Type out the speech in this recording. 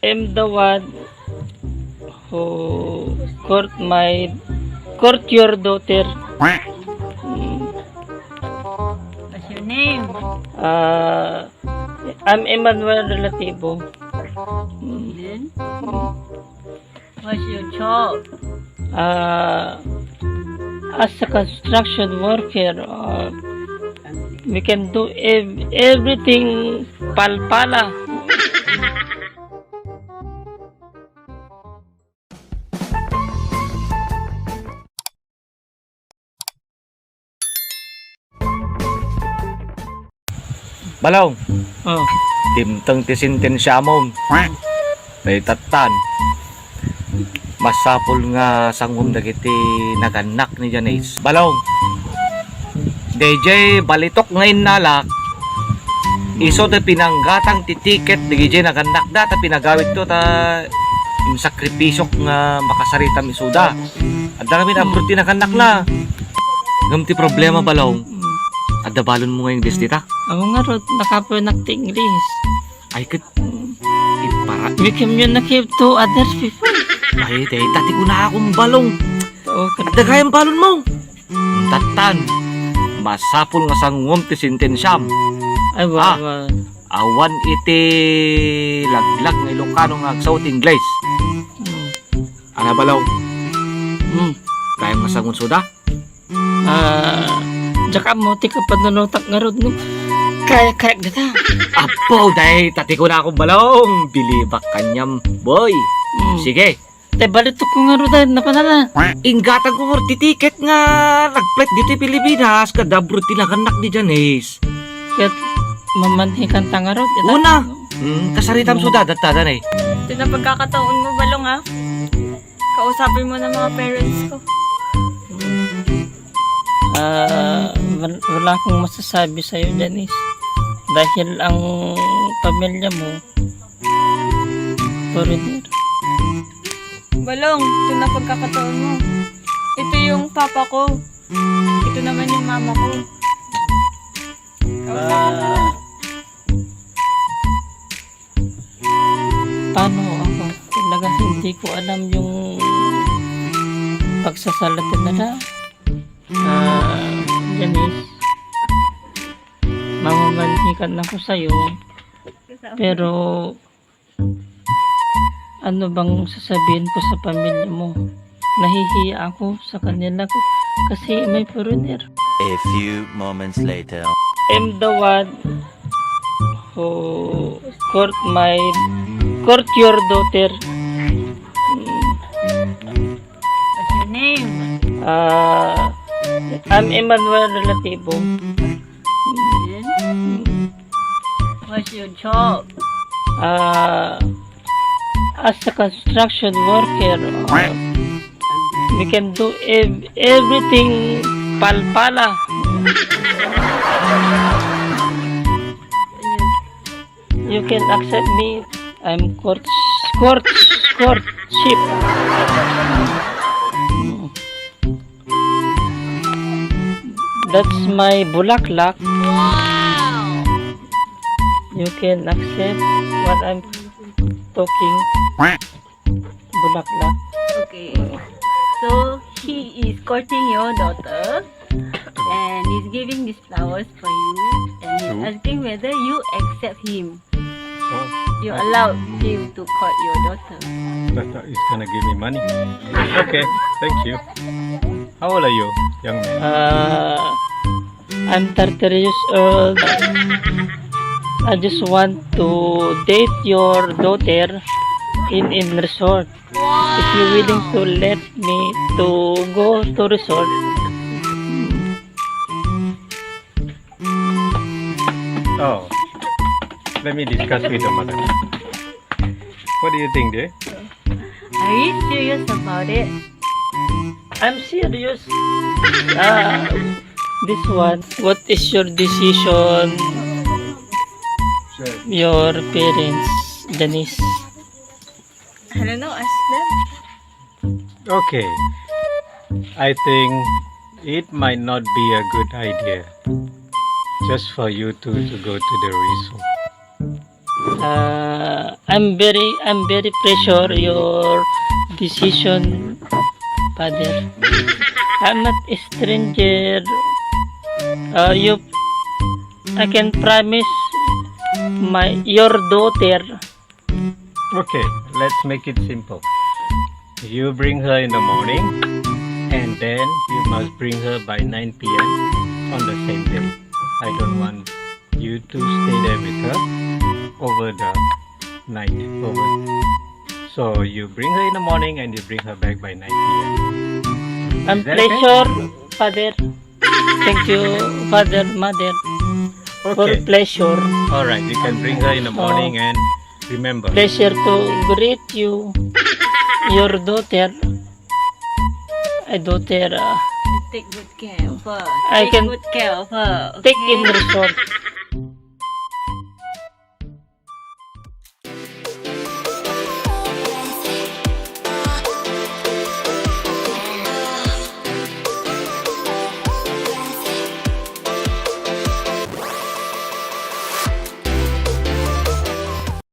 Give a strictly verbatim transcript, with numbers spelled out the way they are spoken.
I'm the one who court my, court your daughter. Mm. What's your name? Uh, I'm Emmanuel Relativo. Mm. Then? Mm. What's your job? Uh, as a construction worker, uh, we can do ev- everything palpala. Balong, oh, dimteng ti sentensiamon. Daytattan. Masapul nga sangom dagiti nagannak ni Janice. Balong, dayjay balitok nga innalak, isu ti pinanggatang ti tiket dagijay nagannakda ta pinagawidto ta insakripisok nga makasaritam isuda. Adda ngamin abroad ti nakannakna. Ngem ti problema, Balong, adda balonmo nga English dita? Amo ngarud, nakapuenak ti English. Ay, ket, ipara- We communicate to other people. Ay, dayta ti kunakon, Balong. Oo, ket adda gayam balonmo. Tattan, masapul nga sangom ti sentensiam. Ay, wa, ah, wa. Awan iti laglag nga Ilocano nga agsao ti English. Mm. Ana, Balong? Mm. Kayam nga sangon isuda? Ah, diak ammo ti kapanunotak ngarud no kaya-kayak dita. Apo, dayta ti kunakon, Balong. Bilibak kaniam, boy. Mm. Sige. Te, balitok ko ngarud, ay, napanana. Inggatang ko ngarud ti tiket nga nag-flight ditoy Pilipinas, kada abroad ti nagannak ni Janice. Ket mamanhikan ta ngarud, ita? Una. Mm, kasaritam isuda, datta, danay. Iti na pagkakataon mo, Balong, ha? Kausapin mo na mga parents ko. Ah, wal-, wala akong masasabi sa'yo, Janice. Dahil ang pamilya mo, foreigner. Balong, ito na pagkakataon mo. Ito yung papa ko. Ito naman yung mama ko. Kausapin mo. Ah. Paano ako? Talaga hindi ko alam yung pagsasalita nila. Ah, Janice, mamamanhikan ako sa'yo. Pero, ano bang sasabihin ko sa pamilya mo? Nahihiya ako sa kanila kasi may foreigner. A few moments later. I'm the one who court my, court your daughter. What's your name? Uh, I'm Emmanuel Relativo. What's your job? Uh, as a construction worker, uh, we can do ev- everything palpala. You can accept me. I'm court, court, courtship. That's my bulaklak. Wow! You can accept what I'm talking. Bulaklak. Okay. So, he is courting your daughter and he's giving these flowers for you and he's asking whether you accept him. Oh. You allow him to court your daughter. That, that is gonna give me money. Okay, thank you. How old are you, young man? Uh, I'm thirty years old. I just want to date your daughter in, in resort. If you're willing to let me to go to resort. Oh, let me discuss with the mother. What do you think, dear? Are you serious about it? I'm serious. Ah, this one. What is your decision? Your parents, Janice. I don't know, ask them. Okay. I think it might not be a good idea just for you two to go to the resort. Uh, I'm very, I'm very pressure your decision, Father. I'm not a stranger. Uh, you, I can promise my your daughter. Okay, let's make it simple. You bring her in the morning, and then you must bring her by nine p m on the same day. I don't want you to stay there with her over the night. Over. So you bring her in the morning and you bring her back by nine p m. I'm Is that okay? Pleasure, Father. Thank you, Father, Mother, for Okay. Pleasure. All right, you can bring her in the morning and remember. Pleasure to greet you, your daughter. A daughter, uh, Take good care of her. I Take can good care of her. Take Okay? in result.